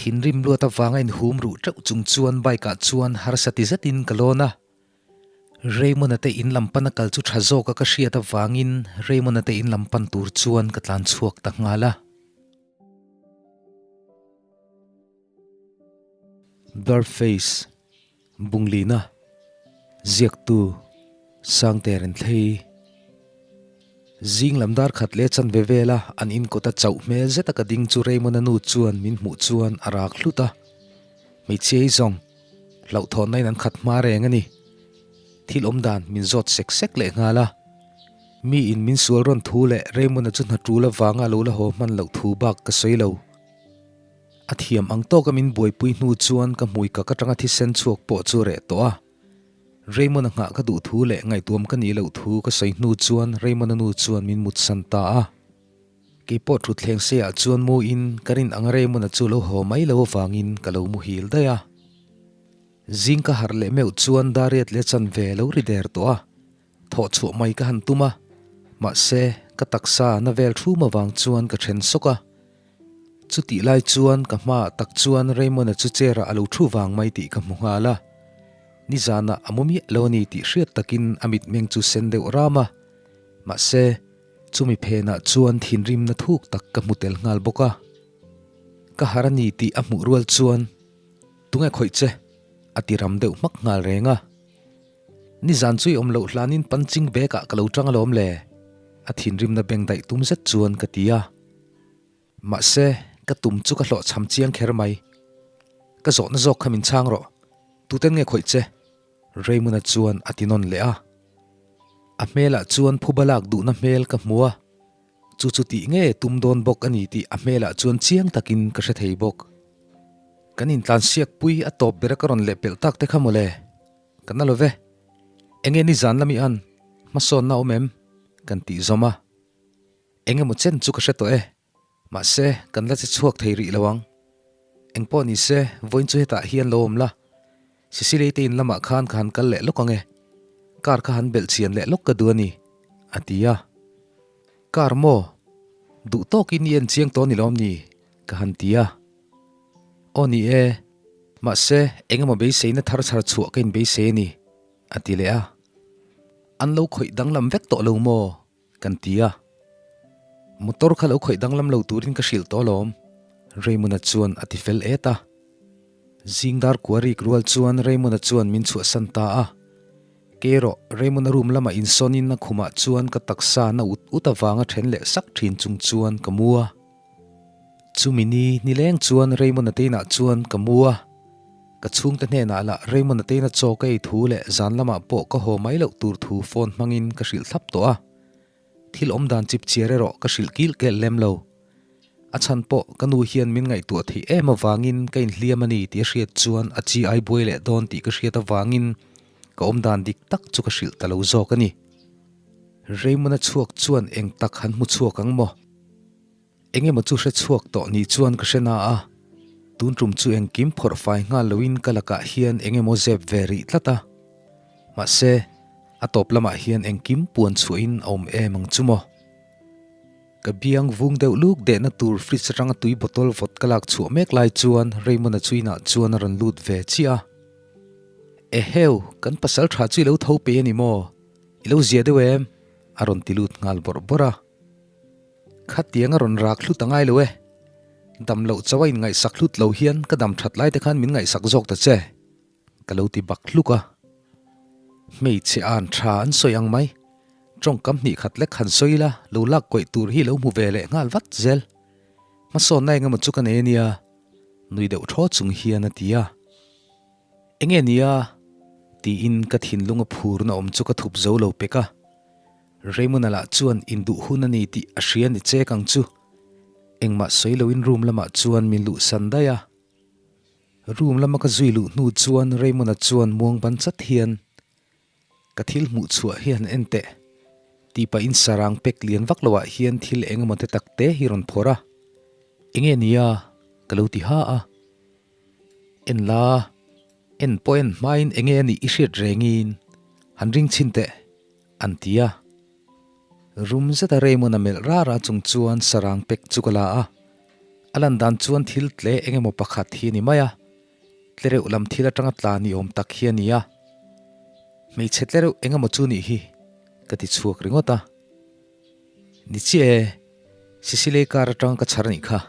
Thinrim luat avanga inhum ruh teuh chung chuan bike ah chuan harsa ti zetin ka lawn a. Raymond-a te in lam pan a kal chu tha zawk a ka hriat avangin Raymond-a te in lam pan tur chuan ka tlan chhuak ta nghal a. Blurface, Bunglina, Ziaktu, Sangte Renthlei. Zing lam dar khat leh chanve vela an inkawt a chauh hmel zet a ka ding chu Raymond-a nu chuan min hmuh chuan a rak hlut a. Hmeichhia hi zawng hlauhthawnna in an khat hma reng a ni. Thil awm dan min zawt sek sek leh nghal a. Mi in min sual rawn thu leh Raymond-a chu hna tul avanga lo la haw hman loh thu bak ka sawi lo. A thiam ang tawka min buaipui hnu chuan ka hmui kak atanga thisen chhuak pawh chu reh tawh a. Raymond-a nghah ka duh thu leh ngaihtuam ka nih loh thu ka sawi hnu chuan Raymond-a nu chuan min mutsan ta a. Kei pawh thutthleng seiah chuan mu in ka rin ang Raymond-a chu lo haw mai lo avangin ka lo muhil daih a. Zing ka harh leh meuh chuan Dariat leh chanve lo ri der tawh a. Thawh chhuah mai ka han tum a, mahse ka taksa na vel thum avang chuan ka then sawk a. Chutih lai chuan ka hmaah tak chuan Raymond-a chu chair ah a lo thu vang mai tih ka hmu nghal a. Nizanah a mu miah lo a ni tih hriat takin a mitmeng chu sen deuh ram a. Mahse, chumi phenah chuan thinrimna thuk tak ka hmu tel nghal bawk a. Ka har a ni tih a hmuh rual chuan, Tunge khawih che? a ti ram deuh hmak nghal reng a. Nizan chu i awm loh hlanin punching bag ah ka lo tang alawm le, a thinrimna beng daih tum zet chuan ka ti a. Mahse, ka tum chu ka hlawhchham chiang kher mai. Ka zawhna zawk kha min chhang rawh, tuten nge khawih che? Raymond-a chuan a ti nawn leh a. A hmelah chuan phuba lak duhna hmel ka hmu a, chu chu tih nge tum dawn bawk a ni tih a hmelah chuan chiang takin ka hre thei bawk. Kan intlansiak pui a tawp bera ka rawn lehpelh tak te kha mawle. Ka na lo ve. Enge nizan lami an hmasawnna awm em? Kan tih zawm a. Eng emaw chen chu ka hre tawh e. Mahse, kan la che chhuak thei rih lo ang. Eng pawh ni se, vawiin chu hetah hian lo awm la. Sicily te in lamah khan ka han kal leh lawk ang e. Car kha han belh chian leh lawk ka duh a ni, a ti a. Car maw? Duh tawkin i en chiang tawh ni lawm ni? Ka han ti a. Aw ni e, mahse eng emaw beiseina thar chhar chhuah ka inbeisei a ni, a ti leh a. An lo khawih danglam vek tawh lo maw? Kan ti a. Motor kha lo khawih danglam lo turin ka hrilh tawh alawm, Raymond-a chuan a ti fel et a. Zing dar kua rik rual chuan Raymond-a chuan min chhuahsan ta a. Kei erawh Raymond-a room lamah insawnin a khumah chuan ka taksa na ut ut avanga then leh sak thin chung chuan ka mu a. Chumi ni nileng chuan Raymond-a te inah chuan ka mu a, ka chhungte hnenah lah Raymond-a te ina chaw ka ei thu leh zan lamah pawh ka haw mai loh tur thu phone hmangin ka hrilh thlap tawh a. Thil awm dan chip chiar erawh ka hrilh kilh kelh lem lo. A chhan pawh ka nu hian min ngaihtuah theih em avangin ka inhliam a ni tih a hriat chuan a chi ai buai leh dawn tih ka hriat avangin ka awm dan dik tak chu ka hrilh ta lo zawk a ni. Raymond-a chhuak chuan eng tak han hmu chhuak ang maw? Eng emaw chu hre chhuak tawh ni chuan ka hre na a, tun tum chu engkim phawrh fai nghal loin ka lakah hian eng emaw zep ve rih tlat a. Mahse, a tawp lamah hian engkim puan chhuahin a awm em ang chu maw? Ka biang vung deuh luk dehna tur fridge atanga tui bottle vawt ka lak chhuah mek lai chuan Raymond-a chu inah chuan a rawn lut ve chiah a. Eheu, kan pasal tha chu i lo tho pe a ni maw? I lo zia deuh em? A rawn ti lut nghal bawrh bawrh a. Khatiang a rawn rak hlut a ngai lo e. Dam loh chauh a inngaihsak hlut lo hian ka dam that lai te khan min ngaihsak zawk ta che, ka lo ti bak hluk a. Hmeichhe an tha an sawi ang mai. Tawngkam hnih khat lek han sawi ila lo lak kawih tur hi lo hmu ve leh nghal vat zel. Hmasawnna eng emaw chu ka nei a nia, nui deuh thaw chung hian a ti a. Enge nia? tiin ka thinlunga phurna awm chu ka thup zo lo pek a. Raymond-a lah chuan induh hun a ni tih a hria ni chek ang chu. Engmah sawi loin room lamah chuan min luhsan daih a. Room lama ka zui luh hnu chuan Raymond-a chuan muang ban chat hian, Ka thil hmuh chhuah hi han en teh, tih pahin sarang pek lian vak loah hian thil eng emaw te tak te hi rawn phawrh a. Enge nia? ka lo ti ha a. En la, en pawh en hmain enge a nih i hriat rengin han ring chhin teh. An ti a. Rum zeta Raymond-a melh rara chung chuan sarang pek chu ka la a. A lan dan chuan thil tle eng emaw pakhat hi a ni mai a, tlereuh lam thil atanga tla ni awm tak hi a ni a. Hmeichhe tlereuh eng emaw chu nih hi ka ti chhuak ringawt a. Ni chiah e, Sicily car atang ka chhar anih kha,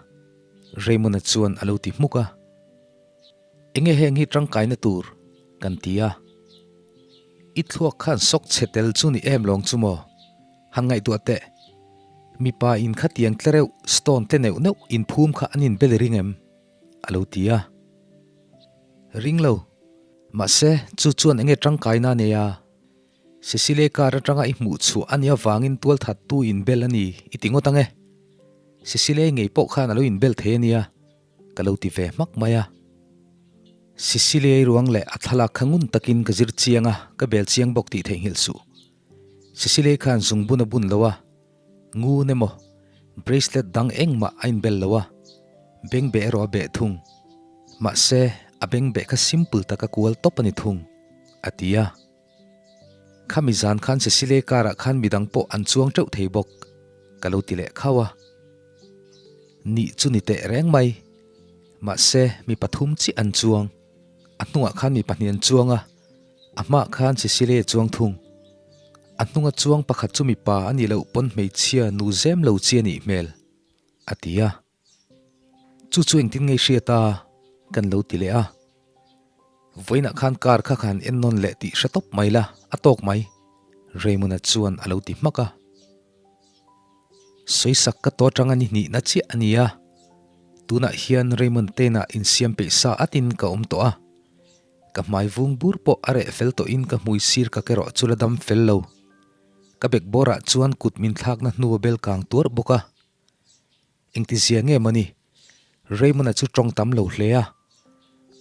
Raymond-a chuan a lo ti hmuk a. Enge heng hi tangkaina tur kan ti a. I thluak khan sawk chhe tel chu ni em lawng chu maw? Han ngaihtuah teh. Mipa in khatiang tlereuh stone te neuh neuh inphum kha an inbel i ring em? A lo ti a. Ring lo. Mahse, chu chuan enge tangkaina a nei a? Cecilia car atanga i hmuh chhuah a nih avangin tualthattu inbel a ni i ti ngawt ang e. Cecilia ngei pawh khan a lo inbel thei a nia, ka lo ti ve hmak mai a. Cecilia-i ruang leh a thlalak kha ngun takin ka zir chiang a, ka bel chiang bawk tih theihnghilh suh. Cecilia khan zungbun a bun lo a, ngun emaw, bracelet dang engmah a inbel lo a, bengbeh erawh a beh thung. Mahse, a bengbeh kha simple taka kual tawp a ni thung, a ti a. Khami zan khan Cecile car ah khan midang pawh an chuang teuh thei bawk, ka lo ti leh khauh a. Nih chu ni teh reng mai. Mahse, mi pathum chiah an chuang. A hnungah khan mi pahnih an chuang a, a hmaah khan Cecile a chuang thung. A hnunga chuang pakhat chu mipa a nih loh pawn hmeichhia nu zem lo chi a nih hmel, a ti a. Chu chu engtin nge i hriat a? Kan lo ti leh a. Vawiinah khan car kha khan en nawn leh tih hre tawp mai la, a tawk mai, Raymond-a chuan a lo ti hmak a. Sawisak ka tawh atanga ni hnihna chiah a ni a, tunah hian Raymond tena insiam peih sa atin ka awm tawh a. Ka hmai vung bur pawh a reh fel tawhin ka hmui sir ka kerawh chu la dam fel lo. Ka bekbawrah chuan kut min thlakna hnu a bel kang tuarh bawk a. Engtizia nge mawni? Raymond-a chu tawng tam lo hle a,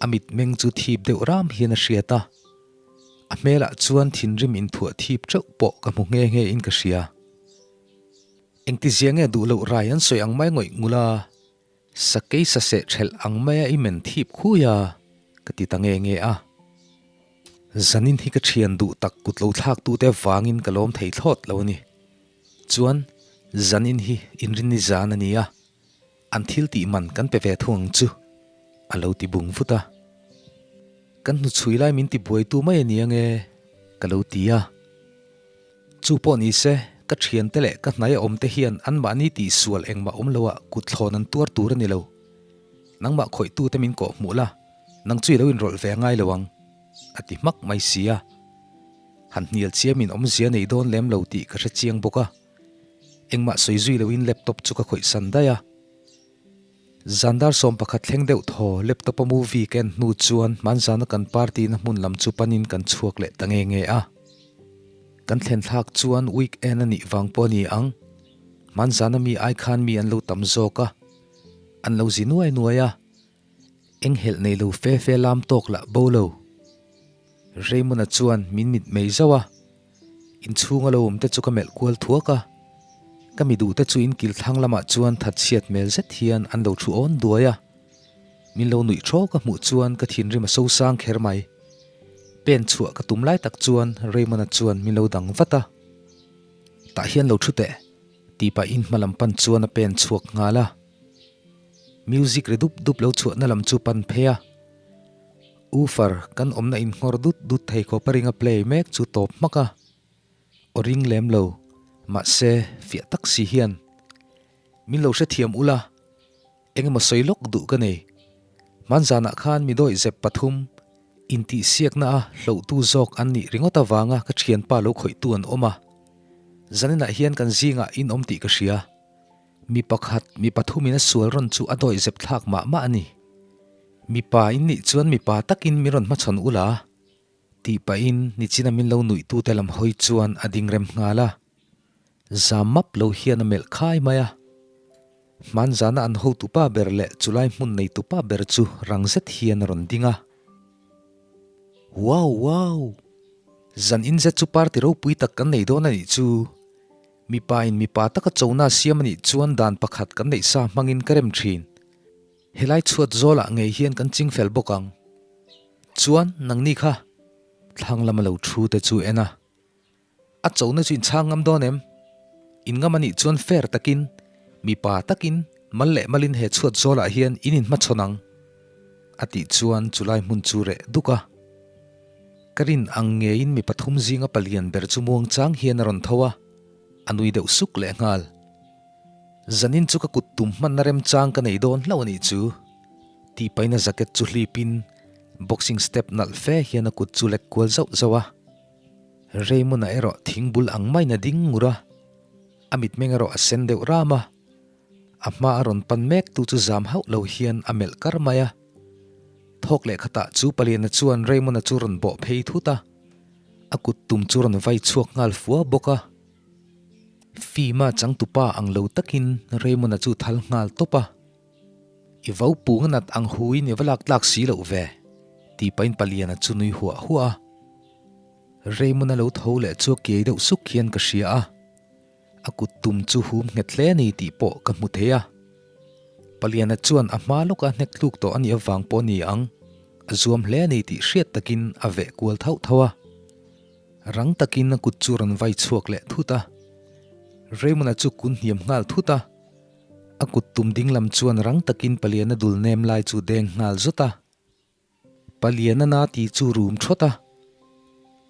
a mitmeng chu thip deuh ram hian a hriat a. A hmelah chuan thinrim inthuah thip teuh pawh ka hmu nghe nghe in ka hria. Engtizia nge duh loh rai an sawi ang mai ngawih ngul a, sakei saseh thelh ang maia i men thip khui a, ka ti ta nge nge a. Zanin hi ka thian duh tak kut lo thlak tute vangin ka lawm thei thlawt lo a ni. Chuan, zanin hi inrinni zan a ni a, an thil tih man kan pe ve thung ang chu, a lo ti bung vut a. Kan hnuchhui lai min ti buaitu mai a ni ange, ka lo ti a. Chu pawh ni se, ka thiante leh ka hnaia awmte hian anmahni tihsual engmah awm loah kutthlawn an tuar tur a ni lo. Nangmah khawihtute min kawh hmuh la, nang chu i lo inrawlh ve a ngai lo ang, a ti hmak mai si a. Han hnial chiamin awmzia nei dawn lem lo tih ka hre chiang bawk a, engmah sawi zui loin laptop chu ka khawih san daih a. Zandar 11 thleng deuh thaw laptop a movie ka en hnu chuan hmanzana kan party na hmun lam chu panin kan chhuak leh ta nge nge a. Kan thlen thlak chuan weekend a nih vang pawh a ni ang, hmanzana mi ai khan mi an lo tam zawk a, an lo zi nuai nuai a. Enghelh nei lo fe fe lam tawk lah bo lo. Raymond-a chuan min mit mei zauh a, inchhunga lo awm te chu ka melh kual thuak a. Ka mi duh te chu in kil thlang lamah chuan thatchhiat hmel zet hian an lo thu awn duai a. Min lo nuih thaw ka hmuh chuan ka thinrim a sosang kher mai. Pen chhuah ka tum lai tak chuan Raymond-a chuan min lo dang vat a. Tah hian lo thu teh, tih pahin hma lam pan chuan a pen chhuak nghal a. Music ri dup dup lo chhuahna lam chu pan phei a, woofer kan awmna inngawr dut dut thei khawp a ring a play mek chu tawp hmak a, aw ring lem lo, mahse fiah tak si hian min lo hrethiam ula, engemaw sawi lawk duh ka nei. Hmanzanah khan mi dawih zep pathum intihsiakna a hlohtu zawk an nih ringawt avanga ka thianpa lo khawihtu an awm a, zaninah hian kan zingah in awm tih ka hria. Mi pakhat, mi pathumin a sual rawn chu a dawih zep thlak mah mah a ni. Mipa in nih chuan mipa takin min rawn hmachhawn ula, tih pahin nichina min lo nuihtute lam hawi chuan a ding rem nghal a. Zam map lo hian a melh khai mai a. Hmanzana an hotupa ber leh chulai hmun neitupa ber chu rang zet hian a rawn ding a. Wow! Wow! Zan in zet chu party ropui tak kan nei dawn a nih chu! Mipa in mipa taka chona siam a nih chuan dan pakhat kan neih sa hmangin ka rem thin. Helai chhuat zawlah ngei hian kan ching fel bawk ang. Chuan nangni kha thlang lama lo thu te chu en a. A chona chu in chhang ngam dawn em? In ngam a nih chuan fair takin, mipa takin. Mal leh malin he chhuat zawlah hian in inhmachhawn ang, a tih chuan chulai hmun chu reh duk a. Ka rin ang ngeiin mi pathum zinga palian ber chu muangchang hian a rawn tho a, a nui deuh suk lehnghal. Zanin chu ka kut tum hmanna remchang ka nei dawn hlauh a nih chu, tih paina jacket chu hlipin boxing step nalh fe hian a kut chu lek kual zauh zauh a. Raymond-a erawh thingbul ang maiin a ding ngur a, a mitmeng erawh a sen deuh ram a. A hma a rawn pan mek tu chu zam hauh lo hian a melh kar mai a. Thawk leh khatah chu paliana chuan Raymond-a chu rawn bawh phei thut a, a kut tum chu rawn vai chhuak nghal fua bawk a. Fima changtupa ang lo takin Raymond-a chu thal nghal tawp a. I vo pung a nat ang huin i va lak tlak si loh ve, tih pahin paliana chu nui huah huah a. Raymond-a lo tho leh chu a kiai deuh suk hian ka hria a. A kut tum chu hum nghet hle a ni tih pawh ka hmu thei a. Paliana chuan a hma lawka hnek tluk tawh a nih avang pawh a ni ang, a zuam hle a ni tih hriat takin a veh kual thauh thauh a. Rang takin a kut chu rawn vai chhuak leh thut a. Raymond-a chu kun hniam nghal thut a. A kut tum ding lam chuan rang takin Paliana dul nem lai chu deng nghal zawt a. Paliana na ti chu rum thawt a,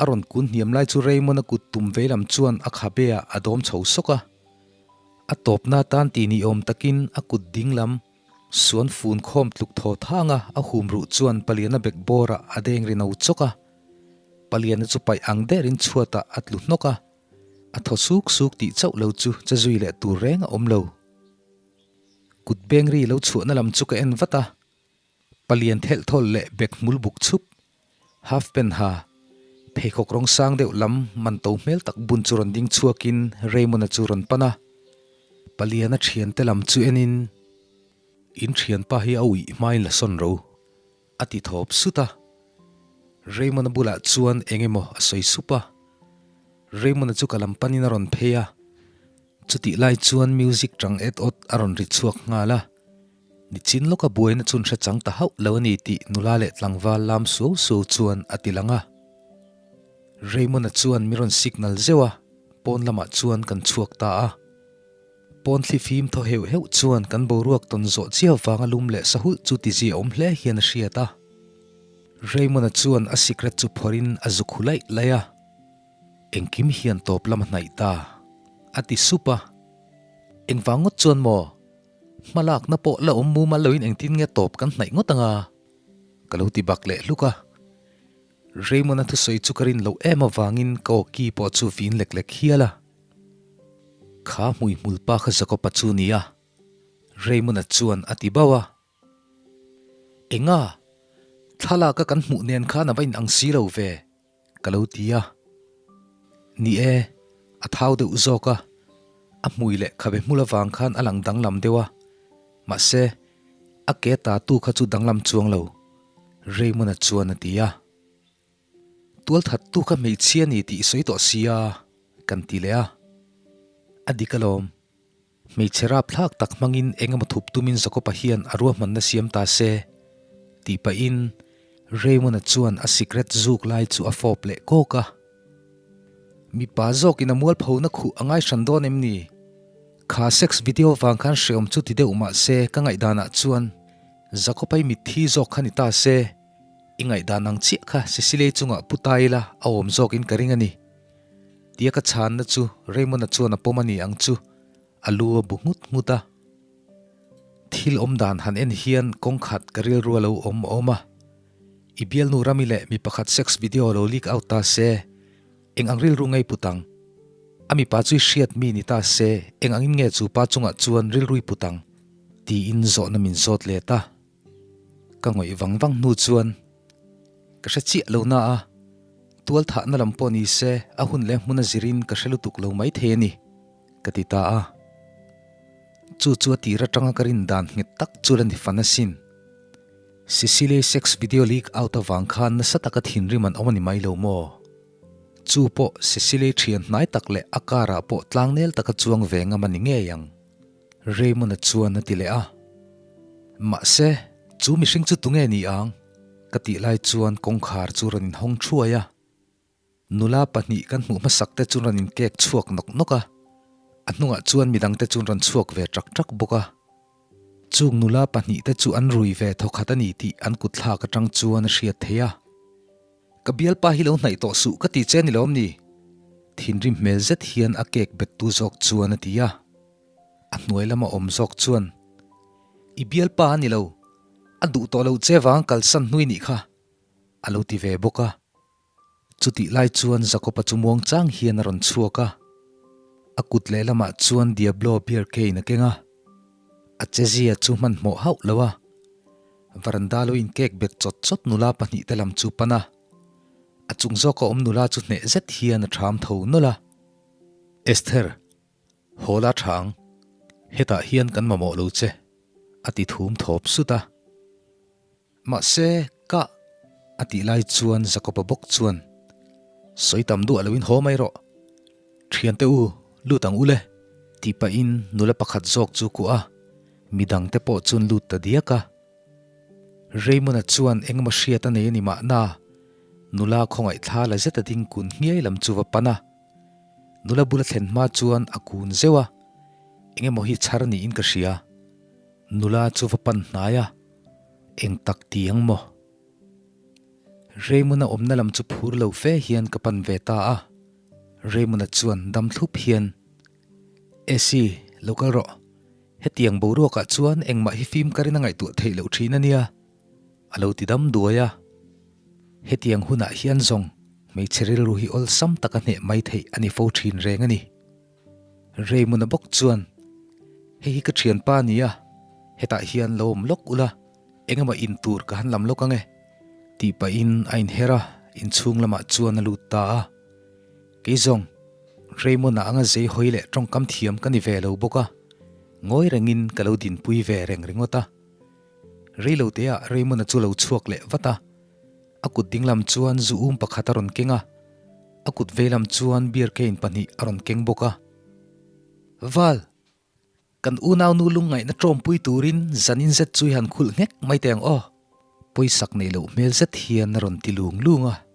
a rawn kun hniam lai chu Raymond-a kut tum vei lam chuan a khabe ah a dawm chho sawk a. A tawpna tan ti ni awm takin a kut ding lam suan fun khawm tluk thaw thang a, a hum ruh chuan Paliana bek bawr ah a deng ri no chawk a. Paliana chu paih ang derin chhuat ah a tlu hnawk a, a thaw suk suk tih chauh lo chu che zui leh tur reng a awm lo. Kut beng ri lo chhuahna lam chu ka en vat a. Palian thelh thawl leh bek hmul buk chhup, half pant ha, pheikhawk rawng sang deuh lam man to hmel tak bun chu rawn ding chhuakin Raymond-a chu rawn pan a. Paliana thiante lam chu enin, In thianpa hi a uih hmain la sawn ro, a ti thawp sut a. Raymond-a bulah chuan eng emaw a sawi sup a. Raymond-a chu ka lam panin a rawn phei a. Chutih lai chuan music tang et awt a rawn ri chhuak nghal a. Nichin lawka buaina chun hre chang ta hauh lo a ni tih nula leh tlangval lam suau suau chuan a ti lang a. Raymond-a chuan mi rawn signal zeuh a, pawn lamah chuan kan chhuak ta a. Pawn thli fim thaw heuh heuh chuan kan boruak tawn zawh chiau vanga lum leh sahulh chu ti zia awm hle hian a hriat a. Raymond-a chuan a sikret chu phawrhin a zuk hu laih laih a. Engkim hian tawp lam a hnaih ta, a ti sup a. Engvang ngawt chuan maw? Hmalakna pawh la awm mumal loin engtin nge tawp kan hnaih ngawt anga? Ka lo ti bak leh hluk a. Raymond-a thusawi chu ka rin loh em avangin ka aw ki pawh chu vin lek lek hial a. Kha hmuihmul pa kha Jacob-a chu nia, Raymond-a chuan a ti bauh a. Enga? Thlalaka kan hmuh nen khan a va inang si lo ve? Ka lo ti a. Ni e, a thau deuh zawk a, a hmui leh khabe hmul avang khan a lang danglam deuh a, mahse, a ke ta tu kha chu danglam chuang lo, Raymond-a chuan a ti a. Tualthat tu kha hmeichhia ni tih i sawi tawh sia, kan ti leh a. A dik alawm. Hmeichhe rapthlak tak hmangin eng emaw thup tumin Jakob-a hian a ruahmanna siam ta se, tih pahin Raymond-a chuan a sikret zuk lai chu a fawp leh kawk a. Mipa zawkin a mualphona khuh a ngai hran dawn em ni? Kha sex video vang khan hreawm chu ti deuh mah se ka ngaihdanah chuan Jakob-a i mitthi zawk kha ni ta se, i ngaihdan ang chiah kha Cecilia-i chungah pu ta ila a awm zawkin ka ring a ni. Tia ka chhanna chu Raymond-a chuan a pawm a ni ang chu a lu a bu nghut nghut a. Thil awm dan han en hian kawng khat ka rilru a lo awm awm a. I bialnu Rami leh mi pakhat sex video lo leak out ta se, eng ang rilru ngei put ang? A mipa chu i hriat mi ni ta se, eng angin nge chu pa chungah chuan rilru i put ang? Tiin zawhna min zawt let a. Ka ngawih vang vang hnu chuan ka hre chiah lo na a, tual thahna lam pawh ni se a hun leh hmun a zirin ka hre lutuk lo mai thei a ni, ka ti ta a. Chu chu a tir atanga ka rin dan nghet tak chu la ni fan asin. Cecilia sex video leak out avang khan nasa taka thinrim an awm a ni mai lo maw? Chu pawh Cecilia thian hnai tak leh a car ah pawh tlangnel taka chuang ve ngam a ni ngei ang. Raymond-a chuan a ti leh a. Mahse, chu mihring chu tunge ni ang? Ka tih lai chuan kawngkhar chu rawn inhawng thuai a. Nula pahnih kan hmuh hmasak te chu rawn inkek chhuak nawk nawk a. A hnungah chuan midang te chu rawn chhuak ve ṭak ṭak bawk a. Chung nula pahnihte chu an rui ve thawkhat a ni tih an kutthlak atang chuan a hriat theih a. Ka bialpa hi lo hnaih tawh suh ka ti che ni lawm ni? Thinrim hmel zet hian a kek bettu zawk chuan a ti a. A hnuai lama awm zawk chuan, I bialpa a ni lo, a duh tawh lo che vang kalsan hnui nih kha, a lo ti ve bawk a. Chutih lai chuan Jakob-a chu muang chang hian a rawn chhuak a, a kut lehlamah chuan Diablo beer cane a keng a, a chezia chu hmanhmawh hauh lo a, varanda lo inkek bet chawt chawt nula pahnihte lam chu pan a, a chung zawka awm nula chu hneh zet hian a ṭham tho nawlh a. Esther, haw la ṭha ang, hetah hian kan mamawh lo che, a ti thum thawp sut a. Mahse, ka. A tih lai chuan Jakob-a bawk chuan, Sawi tam duah loin haw mai rawh. Thiante u, lut ang u le, tih pahin nula pakhat zawk chu kuah a, midangte pawh chuan lut ta diak a. Raymond-a chuan engemaw hriat a nei a ni mahna, nula khawngaih thla la zet a ding kun hniai lam chu va pan a. Nula bula thlen hma chuan a kun zeuh a, engemaw hi chhar niin ka hria. Nula chu va pan hnai a, eng tak ti ang maw? Raymond-a awmna lam chu phur lo fe hian ka pan ve ta a, Raymond-a chuan dam thlup hian, Esi, lo kal rawh. Hetiang boruakah chuan engmah hi fim karin a ngaihtuah theih loh thin a nia, a lo ti dam duai a. Hetiang hunah hian zawng hmeichhe rilru hi awlsam taka hneh mai theih a ni fo thin reng a ni. Raymond-a bawk chuan, Hei hi ka thianpa a ni a, hetah hian lo awm lawk ula, eng emaw in tur ka han lam lawk ang e, tih pahin a inher a, inchhung lamah chuan a lut ta a. Kei zawng, Raymond-a anga zei hawi leh tawngkam thiam ka ni ve lo bawk a, ngawi rengin ka lo dinpui ve reng ringawt a. Reiloteah Raymond-a chu lo chhuak leh vat a, A kut dinglam chuan zu um pakhat a rawn keng a, a kut veilam chuan beer cane pahnih a rawn keng bawk a. Val! Kan unaunu lungngaihna tawmpui turin zanin zet chu i han khulh nghek mai teh ang aw! Pawisak neih loh hmel zet hian a rawn ti lung lung a.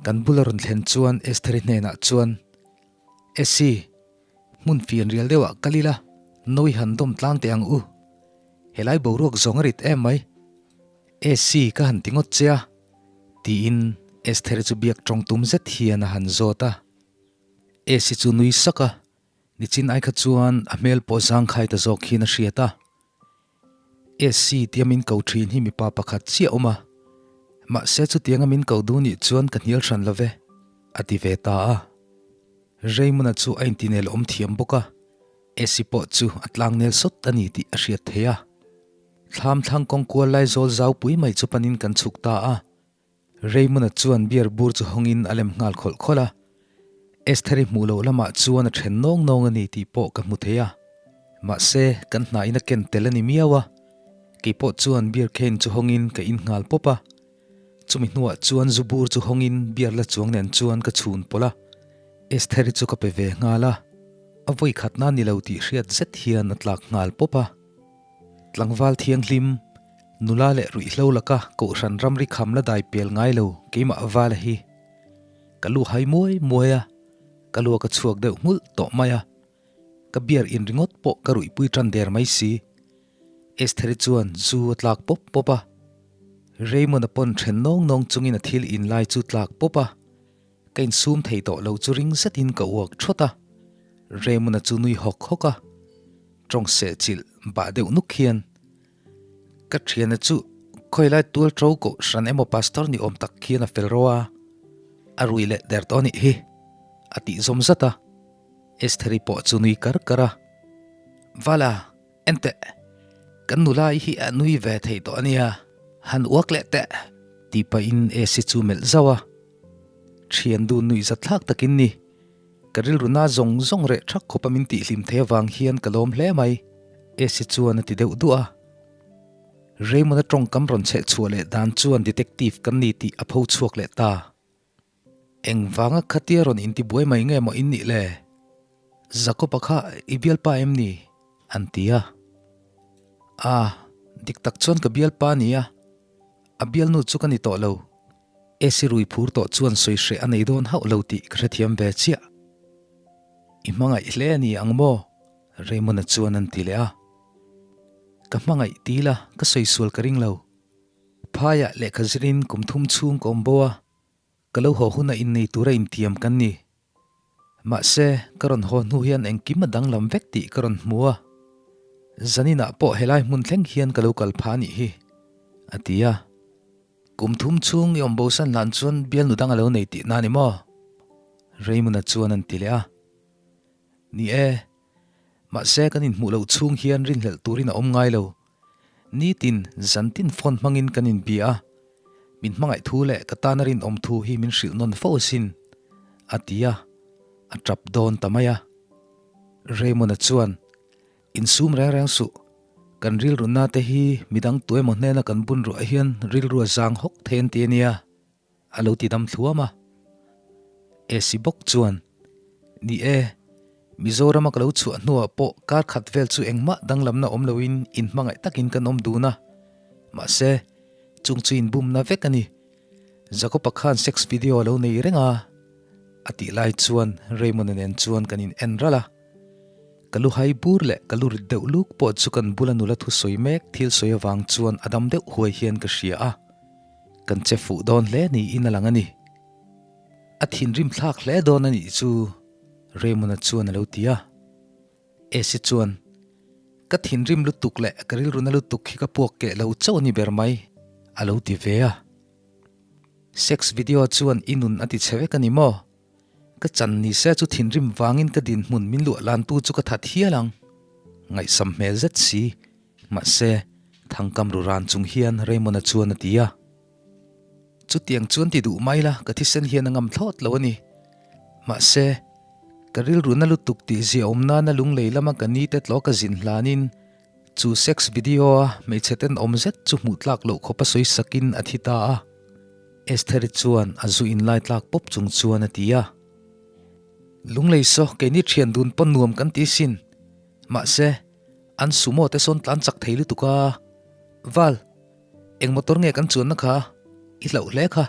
Kan bula rawn thlen chuan Estheri hnenah chuan, Esi, hmun fian rial deuhah kal ila, no i han dawm tlang teh ang u. Helai boruak zawng a rit em mai. Esi ka han ti ngawt che a, tiin Esther chu biak tawng tum zet hian a han zawt a. Esi chu nui sak a, nichin ai kha chuan a hmel pawh zangkhai ta zawk hian a hriat a. Esi tia min ko thin hi mipa pakhat chiah awm a, mahse chutianga min ko duh nih chuan ka hnial hran lo ve, a ti ve ta a. Raymond-a chu a intinel awm thiam bawk a, Esi pawh chu a tlangnel sawt a ni tih a hriat theih a. Thlam thlang kawng kual lai zawl zau pui mai chu panin kan chhuk ta a. Raymond-a chuan beer bur chu hawngin a lem nghal khawlh khawlh a. Estheri hmuh loh lamah chuan a then nawng nawng a ni tih pawh ka hmu thei a. Mahse, kan hnahin a ken tel a ni miau a. Kei pawh chuan beer cane chu hawngin ka in nghal pawp a. Chumi hnuah chuan zu bur chu hawngin beer la chuang nen chuan ka chhun pawlh a. Estheri chu ka pe ve nghal a. A vawi khatna ni lo tih hriat zet hian a tlak nghal pawp a. Tlangval thianghlim, nula leh ruihhlo laka kohhran ramri kham la dai pel ngai lo keimah Vala hi. Ka lu hai muai muai a, ka lu a ka chhuak deuh nghulh tawh mai a. Ka beer in ringawt pawh ka ruihpui tan der mai si. Estheri chuan zu a tlak pawp pawp a. Raymond-a pawn then nawng nawng chungin a thil in lai chu tlak pawp a. Ka insum thei tawh lo chu ring zetin ka uak thawt a, Raymond-a chu nui hawk hawk a, tawng seh chilh bah deuh nuk hian, Ka thiana chu khawilai tual to kohhran emaw pastor ni awm tak khian a fel ro a, a rui leh der tawh anih hi, a tih zawm zat a, Estheri pawh chu nui kar kar a, Vala, Enteh, kan nula i hi a nui ve thei tawh a nia, han uak leh teh, tih pahin Esi chu melh zauh a. Thian dun nuih zat thlak takin ni, ka rilru na zawng zawng reh thak khawpa min tihhlim thei avang hian ka lawm hle mai, Esi chuan a ti deuh duah a. Raymond-a tawngkam rawn chheh chhuah leh dan chuan detective kan ni tih a pho chhuak leh ta. Engvanga khatia rawn intibuai mai nge maw in nih le? Jakob-a kha i bialpa em ni? An ti a. A, dik tak chuan ka bialpa a ni a, a bialnu chu ka ni tawh lo. Esi rui phur tawh chuan sawi hreh a nei dawn hauh lo tih ka hrethiam ve chiah. I hmangaih hle a ni ang maw? Raymond-a chuan an ti leh a. Ka hmangaih ti ila ka sawi sual ka ring lo. Phaiah lehkha zirin kum thum chhung ka awm bo a, ka lo haw huna innei tura intiam kan ni. Mahse, ka rawn haw hnu hian engkim a danglam vek tih ka rawn hmu a. Zaninah pawh helai hmun thleng hian ka lo kal phah a nih hi, a ti a. Kum thum chhung i awm bosan hlan chuan bialnu dang a lo nei tihna a ni maw? Raymond-a chuan an ti leh a. Ni e, mahse kan inhmuh loh chhung hian rinhlelh turin a awm ngai lo. Nitin, zantin phone hmangin kan inbia a, min hmangaih thu leh ka tana rinawm thu hi min hrilh nawn fo asin, a ti a, a tap dawn ta mai a. Raymond-a chuan, Insum reng reng suh, kan rilruna te hi midang tuemaw hnena kan bun ruah hian rilru a zang hawk thei an ti a nia. A lo ti dam thluam a. Esi bawk chuan, Ni e, Mizorama ka lo chhuah hnuah pawh kar khat vel chu engmah danglamna awm loin inhmangaih takin kan awm dun a. Mahse, chung chu inbumna vek a ni. Jacob-a khan sex video a lo nei reng a, a tih lai chuan Raymond-a nen chuan kan in en ralh a. Ka lu hai bur leh ka lu rit deuh luk pawh chu kan bula nula thusawi mek thil sawi avang chuan a dam deuh huai hian ka hria a. Kan che fuh dawn hle niin a lang a ni. A thinrim thlak hle dawn a nih chu Raymond-a chuan a lo ti a. Esi chuan, Ka thinrim lutuk leh ka rilru na lutuk hi ka puak keh lo chauh a ni ber mai, a lo ti ve a. Sex video chuan i nun a ti chhe vek a ni maw? Ka chan ni se chu thinrim vangin ka dinhmun min luah lantu chu ka that hial ang. Ngaihsam hmel zet si. Mahse, thangkam ru ran chung hian Raymond-a chuan a ti a. Chutiang chuan ti duh mai la, ka thisen hian a ngam thlawt lo a ni. Mahse, ka rilru na lutuk tih zia awm nana lunglei lama ka ni te tlaw ka zin hlanin chu sex video-a hmeichhe tenawm zet chu hmuh tlak loh khawp a sawi sakin a thi ta a. Estheri chuan a zu inlai tlak pawp chung chuan a ti a. Lunglei saw keini thian dun pawn nuam kan ti sin. Mahse, An sumo te sawn tlan chak thei lutuk a, Val, eng motor nge kan chuanna kha? I hlauh hle kha.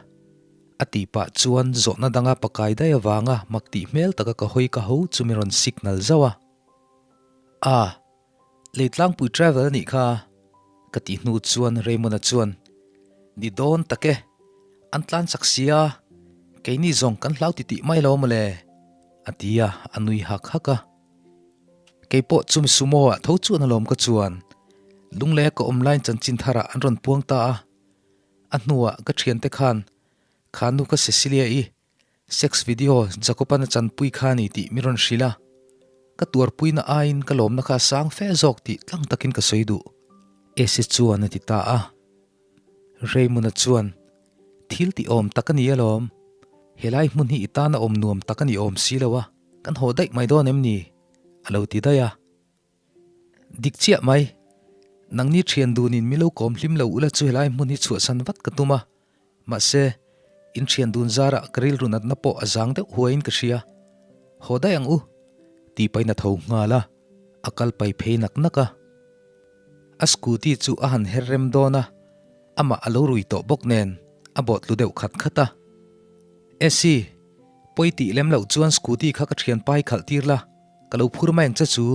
A tih pah chuan zawhna danga pakai daih avanga mak tih hmel taka ka hawi ka ho chu min rawn signal zauh a. A, Leitlangpui travel a nih kha, ka tih hnu chuan Raymond-a chuan, Ni dawn tak e, an tlan chak sia, keini zawng kan hlau titih mai lo mawle, a ti a, a nui hak hak a. Kei pawh chumi sumo ah tho chuan alawm ka chuan Lunglei a ka awm laiin chanchin thar ah an rawn puang ta a. A hnuah ka thiante khan kha nu ka Cecilia i sex video Jacob-an a chanpui kha a ni tih min rawn hrilh a. Ka tuarpuina aiin ka lawmna kha a sang fe zawk tih tlang takin ka sawi duh. Esi chuan a ti ta a. Raymond-a chuan, Thil tih awm tak a ni alawm. Helai hmun hi i tana awm nuam tak a ni awm si lo a. Kan haw daih mai dawn em ni? A lo ti daih a. Dik chiah mai. Nangni thian dunin mi lo kawm hlim lo ula chu helai hmun hi chhuahsan vat ka tum a. Mahse, in thian dun zarah ka rilru natna pawh a zang deuh huaiin ka hria. Haw daih ang u, tih pahin a tho nghal a, a kal pai phei nak nak a. A scooty chu a han her rem dawn a, amah a lo rui tawh bawk nen a bawh tlu deuh khat khat a. Essie, pawi tih lem loh chuan scooty kha ka thianpa hi khalh tir la, ka lo phur mai ang che chu,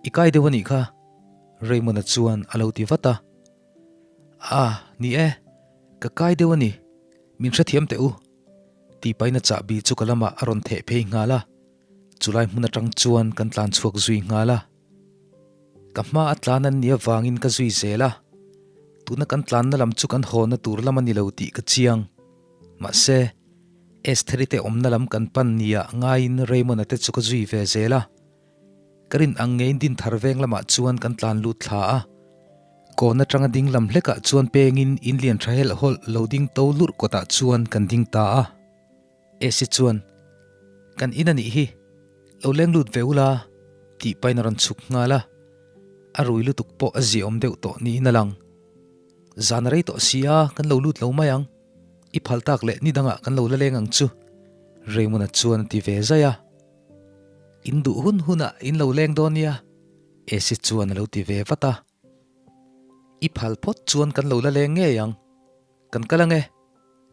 i kai deuh a nih kha, Raymond-a chuan a lo ti vat a. Ah, ni e, ka kai deuh a ni, min hrethiam teh u, tih pahin a chahbi chu ka lamah a rawn theh phei nghal a, chulai hmun atang chuan kan tlan chhuak zui nghal a. Ka hma a tlan an nih avangin ka zui zel a, tuna kan tlanna lam chu kan hawna tur lam a ni lo tih ka chiang. Mahse, Estheri te awmna lam kan pan nia ngaiin Raymond-a te chu ka zui ve zel a. Ka rin ang ngeiin Dinthar veng lamah chuan kan tlan lut thla a. Kawn atanga ding lam hlekah chuan pengin in lian tha helh hawlh lo ding to lurh kawtah chuan kan ding ta a. Esi chuan, Kan in a nih hi, lo leng lut ve ula, tih pahin a rawn chhuk nghal a. A rui lutuk pawh a ziaawm deuh tawh niin a lang. Zan a rei tawh si a, kan lo lut lo mai ang. I phal tak leh ni dangah kan lo la leng ang chu, Raymond-a chuan a ti ve zai a. In duh hun hunah in lo leng dawn nia, Esi chuan a lo ti ve vat a. I phal phawt chuan kan lo la leng ngei ang. Kan kal ang e,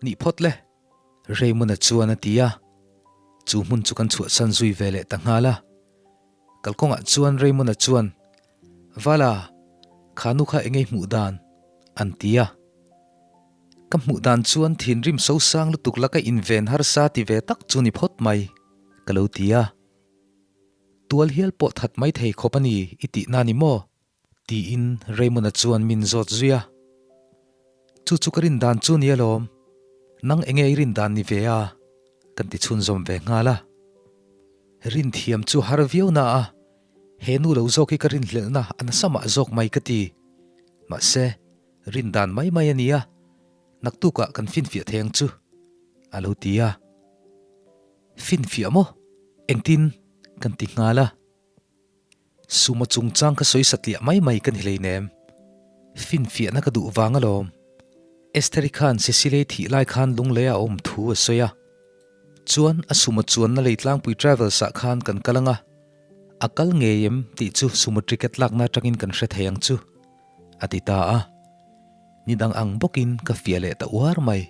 nih phawt le. Raymond-a chuan a ti a, chu hmun chu kan chhuahsan zui ve leh ta nghal a. Kalkawngah chuan Raymond-a chuan, Vala, Kha nu kha engei hmuh dan? an ti a. Ka hmuh dan chuan thinrim sosang lutuk laka inven harsa ti ve tak chu ni phawt mai, ka lo ti a. Tual hial pawh that mai thei khawp a ni i tihna ni maw? Tiin Raymond-a chuan min zawt zui a. Chu chu ka rin dan chu ni alawm, nang enge i rin dan ni ve a? Kan ti chhunzawm ve nghal a. Rin thiam chu har viau na a, he nu lo zawk hi ka rinhlelhna a nasa mah zawk mai ka ti. Mahse, rin dan mai mai a nia, naktukah kan finfiah thei ang chu, a lo ti a. Finfiah maw? Engtin? Kan ti nghal a. Suma chungchang ka sawi satliah mai mai ka ni hleinem. Finfiahna ka duh vang alawm. Estheri khan Cecilei thih lai khan lunglei a awm thu a sawi a. Chuan a suma chuanna lei tlangpui travels ah khan kan kal ang a, a kal ngei em tih chu sumo ticket lakna atangin kan hre thei ang chu, a ti ta a. Ni dang ang bawkin ka fiah leh ta uar mai.